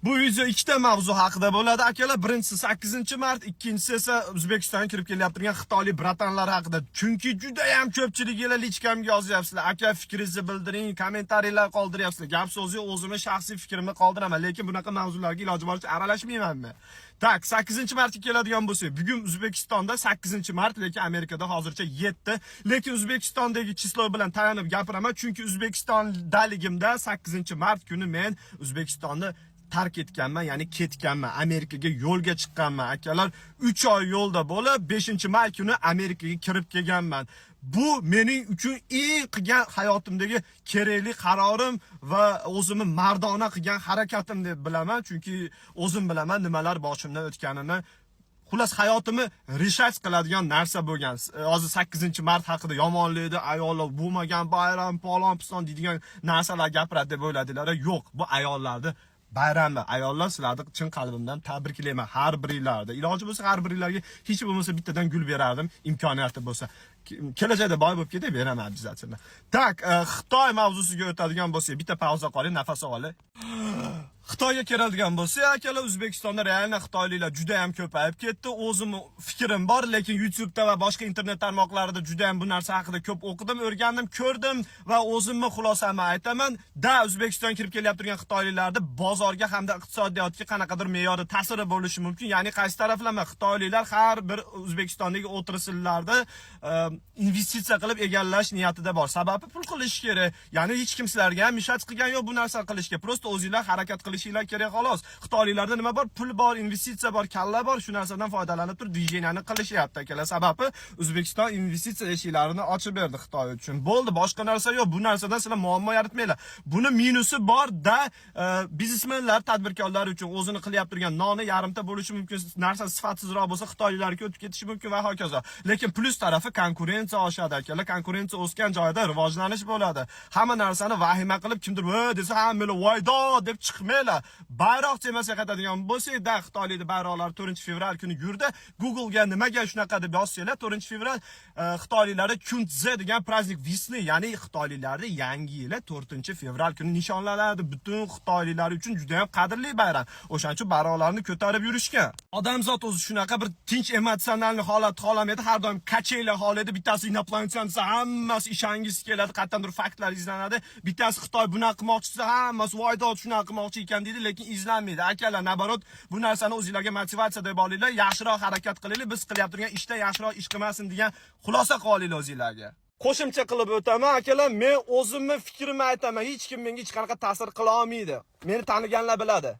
Bu video ikkita mavzu haqida bo'ladi, akalar. Birinchisi 8-mart, ikkinchisi esa O'zbekistonga kirib kelyaptirgan xitoylik братан lar haqida. Chunki juda ham ko'pchiliginglar личка mga yozyapsizlar. "Aka, fikringizni bildiring", kommentariylar qoldiryapsizlar. Gap so'zi, o'zimni shaxsiy fikrimni qoldiraman, lekin bunaqa mavzularga iloji boricha aralashmayman men. Так, 8-martga keladigan bo'lsak, bugun O'zbekistonda 8-mart, lekin Amerikada hozircha 7. Lekin O'zbekistondagi число bilan tayanib gapiraman, chunki O'zbekistondaligimda 8-mart kuni men O'zbekistonni tark etganman, ya'ni ketganman, Amerikaga yo'lga chiqqanman. Akalar, 3 oy yo'lda bo'lib, 5-may kuni Amerikaga kirib kelganman. Bu mening uchun eng qilgan hayotimdagi kerakli qarorim va o'zimni mardona qilgan harakatim deb bilaman, chunki o'zim bilaman nimalar boshimdan o'tganini. Xullas, hayotimni решать qiladigan narsa bo'lgan. Hozir 8-mart haqida yomonlaydi, ayollar bo'lmagan bayram, palon piston deydigan narsalar gapiradi deb o'yladinglar. Yo'q, bu ayollarni bayrami. Ayollar, sizlarni chin qalbimdan tabriklayman har biringlarni. Iloji bo'lsa, har biringlarga hech bo'lmasa bittadan gul berardim, imkoniyati bo'lsa. Kelajakda boy bo'lib ketay, beraman обязательно. Так, Xitoy mavzusiga o'tadigan bo'lsak, bitta pauza qoling, nafas olay. Xitoyga keladigan bo'lsa, akalar, O'zbekistonda реально xitoyliklar juda ham ko'payib ketdi. O'zimni fikrim bor, lekin YouTube'da va boshqa internet tarmoqlarida juda ham bu narsa haqida ko'p o'qidim, o'rgandim, ko'rdim va o'zimni xulosamni aytaman. Да, O'zbekistonga kirib kelyapti xitoyliklarni bozorga hamda iqtisodiyotga qanaqadir me'yorda ta'siri bo'lishi mumkin. Ya'ni qaysi taraflama xitoyliklar har bir O'zbekistondagi отрасль larda investitsiya qilib egallash niyatida bor. Sababi, pul qilish kerak. Ya'ni hech kim sizlarga ham мешать qilgan yo'q bu narsa qilishga. Просто o'zinglar harakat qilishinglar kerak, xolos. Xitoyliklarda nima bor? Pul bor, investitsiya bor, kalla bor. Shu narsadan foydalanib turib движение ni qilishyapti, akalar. Sababi, O'zbekiston investitsiya eshiklarini ochib berdi Xitoy uchun. Bo'ldi, boshqa narsa yo'q. Bu narsadan sizlar muammo yaratmanglar. Buni minusi bor да, biznesmenlar, tadbirkorlar uchun o'zini qilyapti turgan noni yarimta bo'lishi mumkin, narsa sifatsizroq bo'lsa, xitoyliklarga o'tib ketishi mumkin va hokazo. Lekin plyus tarafi, konkurensiya oshadi, akalar. Konkurensiya o'sgan joyda rivojlanish bo'ladi. Hamma narsani vahima qilib, kimdir "Voy" desa, hammalar "Voydo" deb chiqmanglar. Bayroq temasiga qaytadigan bo'lsak, да, xitoylikning bayroqlari 4-fevral kuni yurdi. Google'ga nimaga shunaqa deb yozsanglar, 4-fevral xitoyliklarda Chunchze degan праздник весны, ya'ni xitoyliklarda yangi yili 4-fevral kuni nishonlanadi. Butun xitoyliklar uchun juda ham qadrli bayram. O'shaning uchun bayroqlarni ko'tarib yurishgan. Odamzod o'zi shunaqa bir tinch emotsional holat xohlamaydi, har doim качели xohlaydi. Bittasi инопланетян desa, hammasi ishongisi keladi, qayerdandir faktlar izlanadi. Bittasi Xitoy bunaqa qilmoqchi desa, hammasi "Voydod, shunaqa qilmoqchi ekan" deydi, lekin izlanmaydi. Akalar, наоборот, bu narsani o'zinglarga motivatsiya deb olinglar, yaxshiroq harakat qilinglar, biz qilyapti turgan ishda yaxshiroq ish qilmasin degan xulosa qilib olinglar o'zinglarga. Qo'shimcha qilib o'taman, akalar, men o'zimni fikrimni aytaman, hech kim menga hech qanaqa ta'sir qila olmaydi. Meni taniganlar biladi.